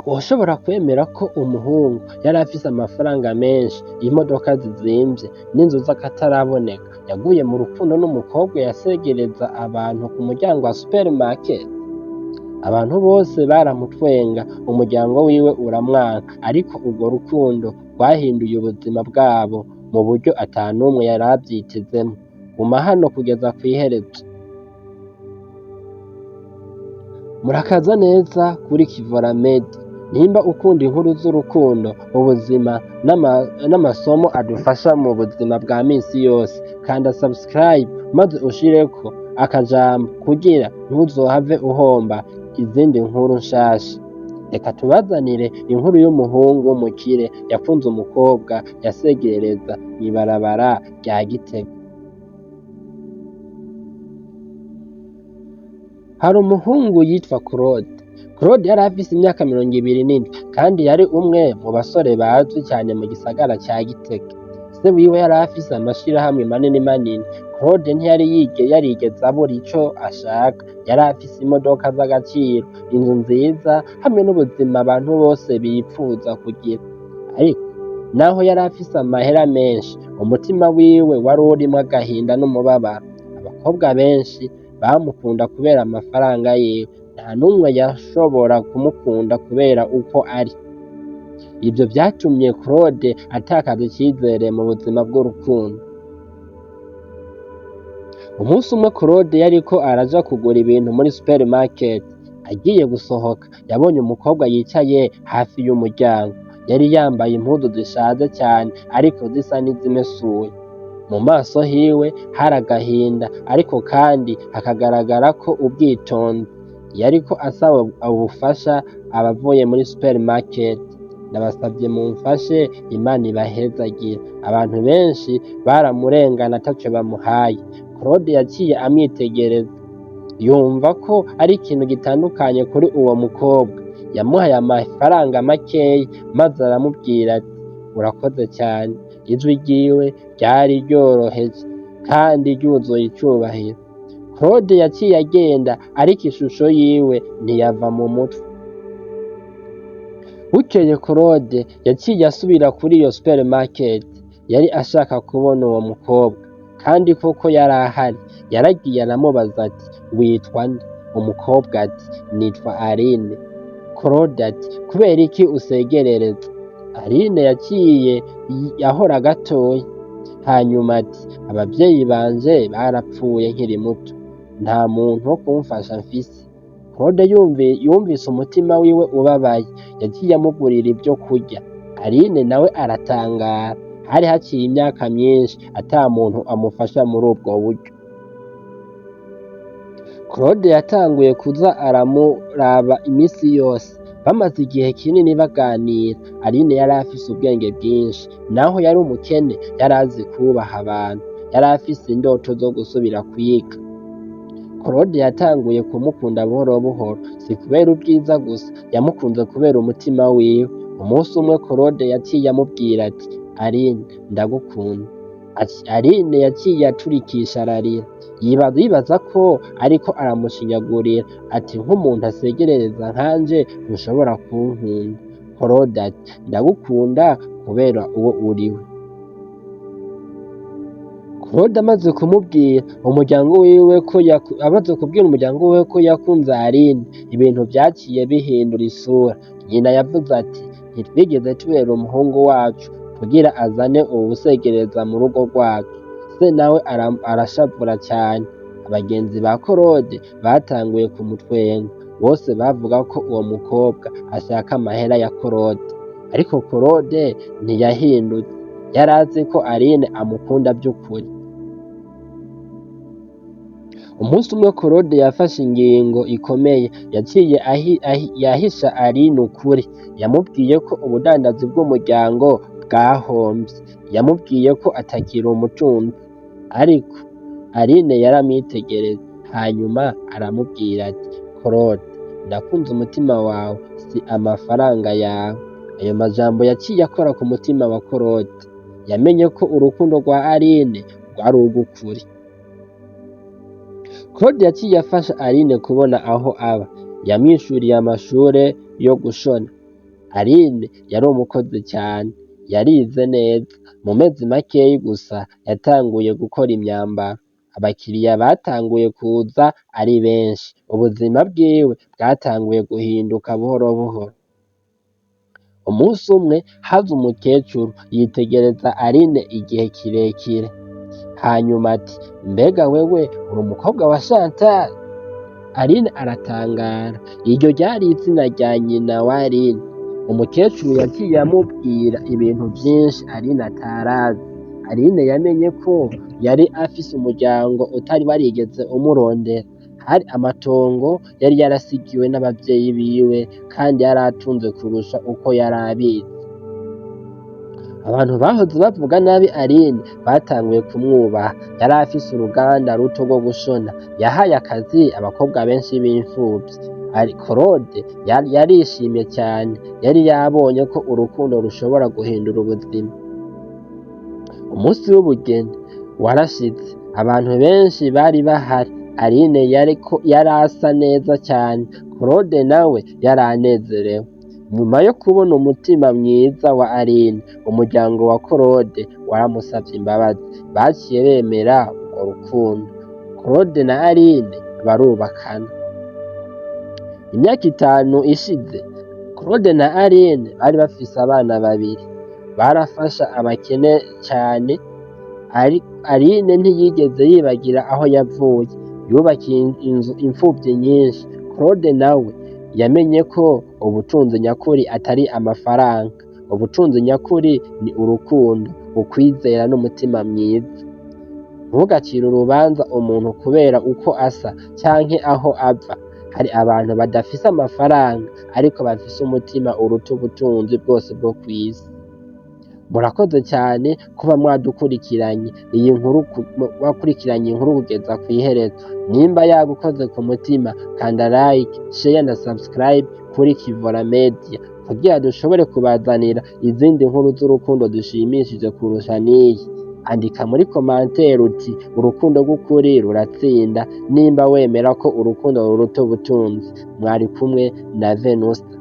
Woshobora kwemera ko umuhungu yari afise amafaranga menshi, imodoka zizimvye n'inzu z'akataraboneka, yaguye mu rukundo n'umukobwa yasegereza abantu ku muryango wa supermarket? Abantu bose baramutwenga, umuryango wiwe uramwanka, ariko urwo rukundo rwahinduye ubuzima bwabo mu buryo ata n'umwe yari avyitezemwo. Guma hano kugeza kw'iherezo. Murakaza neza kuri Kivora Media. Nimba ukunda inkuru z'urukundo, ubuzima n'amasomo adufasha mu buzima bwa minsi yose, kanda subscribe maze ushireko akajambo kugira ntuzohave uhomba izindi nkuru nshasha. Reka tubazanire inkuru y'umuhungu w'umukire yakunze umukobwa yasegerereza mw'ibarabara rya Gitega. Hari umuhungu yitwa Claude. Claude yari afise imyaka 27 kandi yari umwe mu basore bazwi cyane mu gisagara ca Gitega. Se wiwe yari afise amashirahamwe manini manini. Claude ntiyari yarigeze abura ico ashaka. Yari afise imodoka z'agaciro, inzu nziza hamwe n'ubuzima abantu bose bipfuza kugira. Ariko naho yari afise amahera menshi, umutima wiwe wari urimwo agahinda n'umubabaro. Abakobwa benshi bamukunda kubera amafaranga yiwe, nta n'umwe yashobora kumukunda kubera uko ari. Ivyo vyatumye Claude atakaza icizere mu buzima bw'urukundo. Umunsi umwe Claude yariko araja kugura ibintu muri supermarket. Agiye gusohoka, yabonye umukobwa yicaye hafi y'umuryango. Yari yambaye impuzu zishaje cane ariko zisa n'izimesuye. Mu maso hiwe hari agahinda ariko kandi hakagaragarako ubwitonzi. Yariko asaba ubufasha abavuye muri supermarket. Ndabasavye mumfashe, Imana ibahezagire. Abantu benshi baramurengana ataco bamuhaye. Claude yaciye amwitegereza, yumva ko ari ikintu gitandukanye kuri uwo mukobwa. Yamuhaye amafaranga makeyi maze aramubwira ati: "Urakoze cyane." Ijwi ryiwe ryari ryoroheje kandi ryuzuye icubahiro. Claude yaciye agenda, ariko ishusho yiwe ntiyava mu mutwe. Bukeye Claude yaciye asubira kuri iyo supermarket. Yari ashaka kubona uwo mukobwa, kandi koko yari ahari. Yaragiye aramubaza ati: "Witwa nde?" Umukobwa ati: "Nitwa Aline." Claude ati: "Kubera iki usegerereza?" Aline yaciye ahora gatoya, hanyuma ati: "Abavyeyi banje barapfuye nkiri muto, nta muntu wo kumfasha mfise." Claude yumvise umutima wiwe ubabaye, yaciye amugurira ivyo kurya. Aline nawe aratangara. Hari haciye imyaka myinshi ata muntu amufasha muri ubwo buryo. Claude yatanguye kuza aramuraba imisi yose. Bamaze igihe kinini baganira. Aline yari afise ubwenge bwinshi, naho yari umukene yari azi kubaha abantu. Yari afise indoto zo gusubira kwiga. Claude yatanguye kumukunda buhoro buhoro, si kubera ubwiza gusa, yamukunze kubera umutima wiwe. Umunsi umwe Claude yaciye amubwira ati: "Aline, ndagukunda." Aline yaciye aturikisha ararira, yibaza ko ariko aramushinyagurira, ati: "Nk'umuntu asegerereza nkanje ntushobora kunkunda." Claude ati: "Ndagukunda kubera uwo uriwe." Claude amaze kumubwira umuryango wiwe ko amaze kubwira umuryango wiwe ko yakunze Aline, ibintu vyaciye bihindura isura. Nyina yavuze ati: "Ntitwigeze tubera umuhungu wacu kugira azane uwusegereza mu rugo rwacu." Se nawe arashavura cyane. Abagenzi ba Claude batanguye kumutwenga, bose bavuga ko uwo mukobwa ashaka amahera ya Claude. Ariko Claude ntiyahindutse, yari azi ko Aline amukunda by'ukuri. Umunsi umwe Claude yafashe ingingo ikomeye, yaciye yahisha Aline ukuri. Yamubwiye ko ubudandazi bw'umuryango bwahomvye. Yamubwiye ko atakiri umutunzi. Ariko Aline yaramwitegereza, hanyuma aramubwira ati: "Claude, nakunze umutima wawe, si amafaranga yawe." Ayo majambo yaciye akora ku mutima wa Claude. Yamenye ko urukundo rwa Aline rwari urw'ukuri. Claude yaciye afasha Aline kubona aho aba. Yamwishuriye amashure yo gushona. Aline yari umukozi cyane, yarize neza. Mu mezi makeyi gusa yatanguye gukora imyambaro. Abakiriya batanguye kuza ari benshi. Ubuzima bwiwe bwatanguye guhinduka buhoro buhoro. Umunsi umwe haza umukecuru yitegereza Aline igihe kirekire. Hanyuma ati: "Mbega wewe uri umukobwa wa Chantal?" Aline aratangara. Iryo ryari izina rya nyina wa Aline. Umukecuru yagiye amubwira ibintu vyinshi Aline atarazi. Aline yamenye ko yari afise umuryango utari warigeze umurondera. Hari amatongo yari yarasigiwe n'abavyeyi biwe kandi yari atunze kurusha uko yari abizi. Abantu bahoze bavuga nabi Aline batanguye kumwubaha. Yari afise uruganda ruto rwo gushona. Yahaye akazi abakobwa benshi b'imfuvyi. Claude yarishimye cyane. Yari yabonye ko urukundo rushobora guhindura ubuzima. Umunsi w'ubugeni warashitse. Abantu benshi bari bahari. Aline yariko yarasa neza cyane. Claude nawe yaranezerewe. Nyuma yo kubona umutima mwiza wa Aline, umuryango wa Claude waramusavye imbabazi. Baciye bemera urwo rukundo. Claude na Aline barubakana. Imyaka 5 ishize, Claude na Aline bari bafise abana babiri. Barafasha abakene cyane. Aline ntiyigeze yibagira aho yavuye. Yubakiye inzu imfuvyi nyinshi. Claude nawe yamenye ko ubutunzi nyakuri atari amafaranga. Ubutunzi nyakuri ni urukundo, ukwizera n'umutima mwiza. Ntugacire urubanza umuntu kubera uko asa canke aho ava. Hari abantu badafise amafaranga ariko bafise umutima uruta ubutunzi bwose bwo kw'isi. Murakoze cyane kuba mwadukurikiranye iyi nkuru, wakurikiranye inkuru kugeza kw'iherezo. Nimba yagukoze ku mutima, kanda like, share na subscribe kuri Kivora Media kugira dushobore kubazanira izindi nkuru z'urukundo dushimishije kurusha n'iyi. Andika muri commentaire uti: "Urukundo rw'ukuri ruratsinda", nimba wemera ko urukundo ruruta ubutunzi. Mwari kumwe na Venusta.